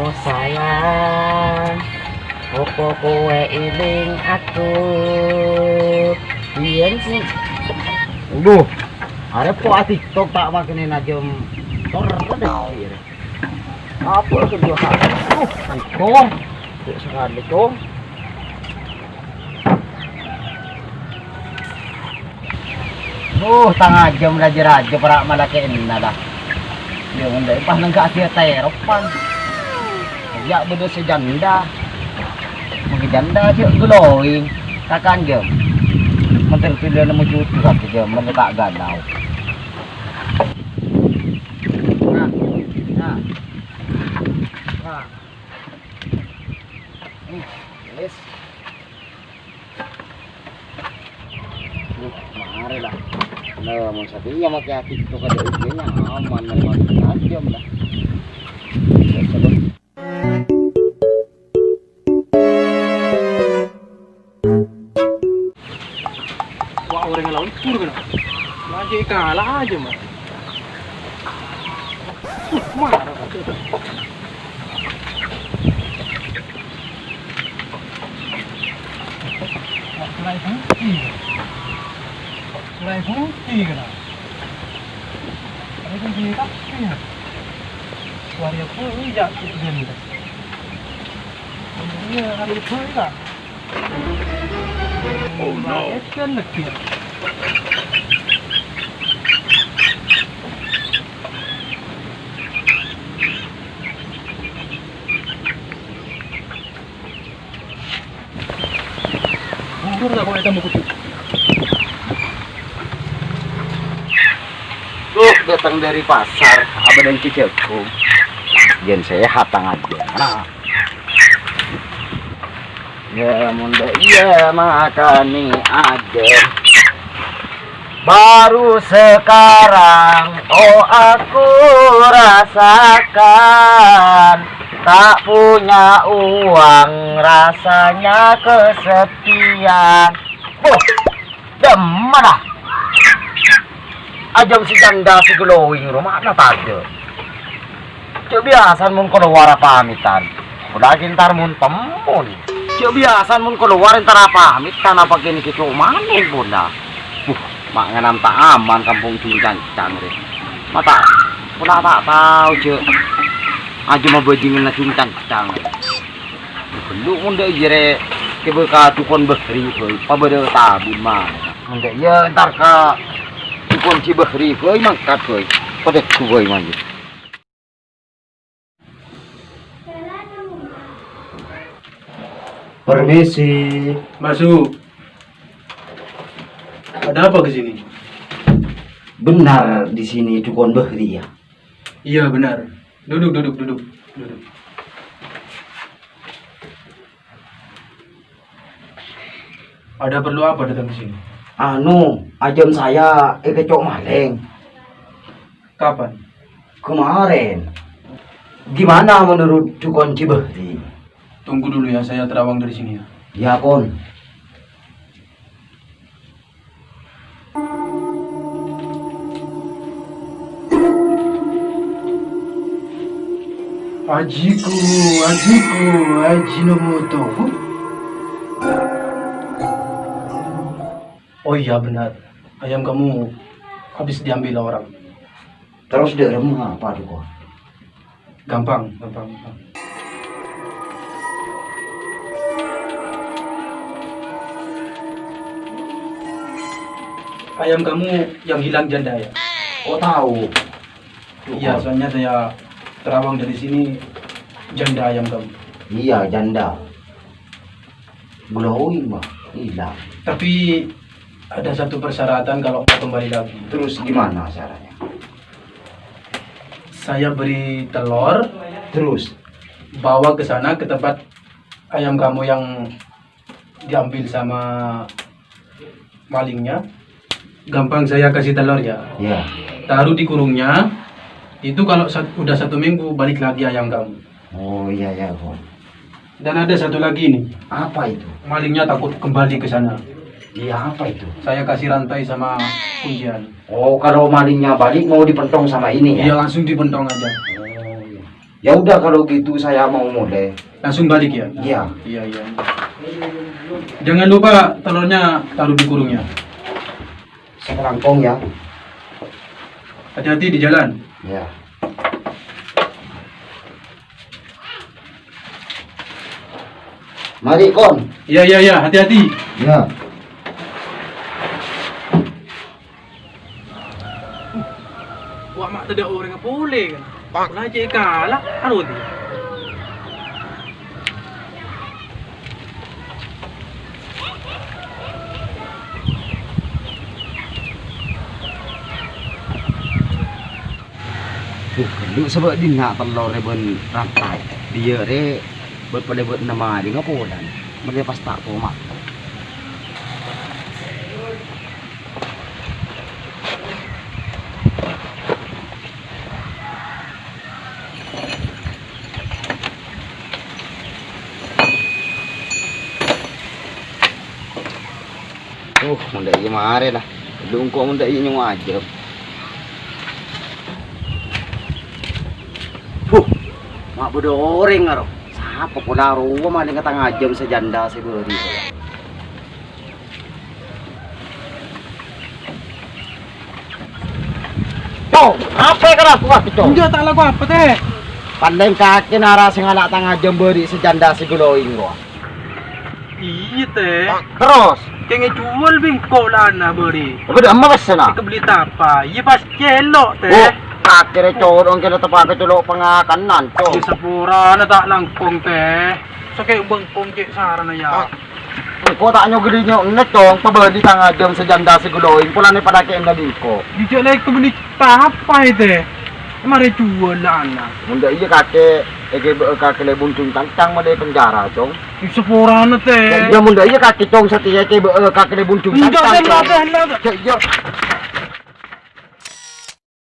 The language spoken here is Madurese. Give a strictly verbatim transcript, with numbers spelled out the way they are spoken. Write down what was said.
Sayang, opo kowe eling aku? Biyen sih. Waduh, arep po TikTok tak makene najom. Tor, tor, tor. Apa kedua kali? Uh, ancur. Kok sekali, Cong? Uh, tang ajâm raja-raja para' malakè'na la. Yâ, mon dâ' pas neng ka' adhi' ateropan. Yâ, bâdâ sè janda. Mon janda sè glowing. Kakan jâm. Menteri pilihan nemu judu kaki jâm, mon ta' ganau. Nah, nah. Nah. Nih, wis. Duh, mare lah. Nah, mon satèya make ati to kada ujungnya aman, mare mati tajam lah. Wah, orèng laon pur kena. Lagi kalah aja, Mas. Uh, marah. Wah, mulai bukti. Mulai bukti kena. Mulai bukti tapi ya. Wah, ya, oh, iya, iya, iya. Iya, hari itu, Kak. Oh, no. Mundur lah, kok hitam begitu. Tuh, datang dari pasar, abang dan Ki Jagung. Yen sehat tangan dia. Nah. Ya, mon dâ' iyâ makane ajâm. Baru sekarang, oh, aku rasakan tak punya uang, rasanya kesepian. Wah, dâ' emma la? Ajâm sè janda sè glowing rowa la tadâ'. Cè' biyasana mon kalowar apamitan. Pola ghi' entar mon temmon. Cè' biyasana mon kalowar entar apamitan apa kènè' ghi' coma' manèng pola. Buh, ma' nganan ta' aman kampong Jungcancang rè. Ma' ta', pola ta' tao, Cè'. Ajâm abhâjinganna Jungcancang rè. Ghâllu mon dâ' iyâ rè, kèbâ ka dukon Bahri bhâi, pabâdâ tabun ma. Mon dâ' iyâ entar ka dukon si Bahri bhâi, mangkat bhâi. Padâ bhâi, mangkat. Permisi. Masuk. Ada apa ke sini? Benar di sini dukon Bahri, ya? Iya, benar. Duduk, duduk, duduk. Duduk. Ada perlu apa datang ke sini? Anu, ajâm saya èkèco' malèng. Kapan? Kemarin. Gimana menurut dukon Cibahri? Tunggu dulu ya, saya terawang dari sini ya. Ya, Kon. Ajiku, ajiku, Ajinomoto. Oh iya, benar. Ayam kamu habis diambil orang. Terros dâ' remma apa, Dukon? Gampang, gampang, gampang. Ayam kamu yang hilang janda, ya? Oh, tahu. Iya, soalnya saya terawang dari sini, janda ayam kamu. Iya, janda. Glowing, Bang. Hilang. Tapi ada satu persyaratan kalau mau kembali lagi. Terus gimana caranya? Saya beri telur. Terus? Bawa ke sana, ke tempat ayam kamu yang diambil sama malingnya. Gampang, saya kasih telur ya. Ya. Taruh di kurungnya. Itu kalau sat-, udah satu minggu, balik lagi ayam kamu. Oh, iya, iya, Bang. Dan ada satu lagi nih. Apa itu? Malingnya takut kembali ke sana. Iya, apa itu? Saya kasih rantai sama kuncian. Oh, kalau malingnya balik mau dipentong sama ini ya? Iya, langsung dipentong aja. Oh, iya. Ya udah, kalau gitu saya mau mulai. Langsung balik ya? Iya. Iya, iya. Jangan lupa telurnya taruh di kurungnya. Sekelangkong ya. Hati-hati di jalan. Ya. Mari, Kon. Iya, iya, iya, hati-hati. Ya. Wa' ma' tadâ' orèng polè, kan? Lah, cè' kala, anu, dia. Duh, ghâllu sabâ' dinna' tellorrè bân rantè. Dhiyâ rè bâ-, padâ bâdâna marèngnga polana. Mèlè pas ta' koma. Uh, mon dâ' iyâ marè, la. Lungko' mon dâ' iyâ nyawa ajâm. Huh, ma' bâdâ orèng, aro. Sapa pola rowa malèngnga tang ajâm sè jhândhâ sè bâri'? Cong, apa kalakowan, Cong? Enjâ', ta' alako apa, Tè. Palèng kakè nara sè ngala' tang ajâm bâri' sè jhândhâ sè glowing rowa. Iyâ, Tè. Terros? Kèng èjhuwâl bi' engko' la ana bâri'. Apa dâ' emma pèssèna? Èkabelli tapa? Iyâ, pas cèlo', Tè. Oh, kakè rè codong kèna tepakè colo' pangakanan, Cong. Iyâ, saporana ta' langkong, Tè. Sakè' bengkong cè' sarana, yâ. Engko' ta' nyo-ghâllu nyo' enna', Cong, pabâli tang ajâm sè jhândhâ sè glowing, polana padâ kè'na bi' engko'. Dija' la èkabelli tapa, Tè? Marè jhuwâl la ana. Mon dâ' iyâ kakè èghibâ'â ka kalèbun cun cangcang malè penjara, Cong. Saporana, Tè. Yâ, iyâ, mon dâ' iyâ kakè, Cong, satèya èghibâ'â ka kalèbun cun cangcang, Cong. Enjâ', Tè, enjâ', Tè. Yâ, iyâ.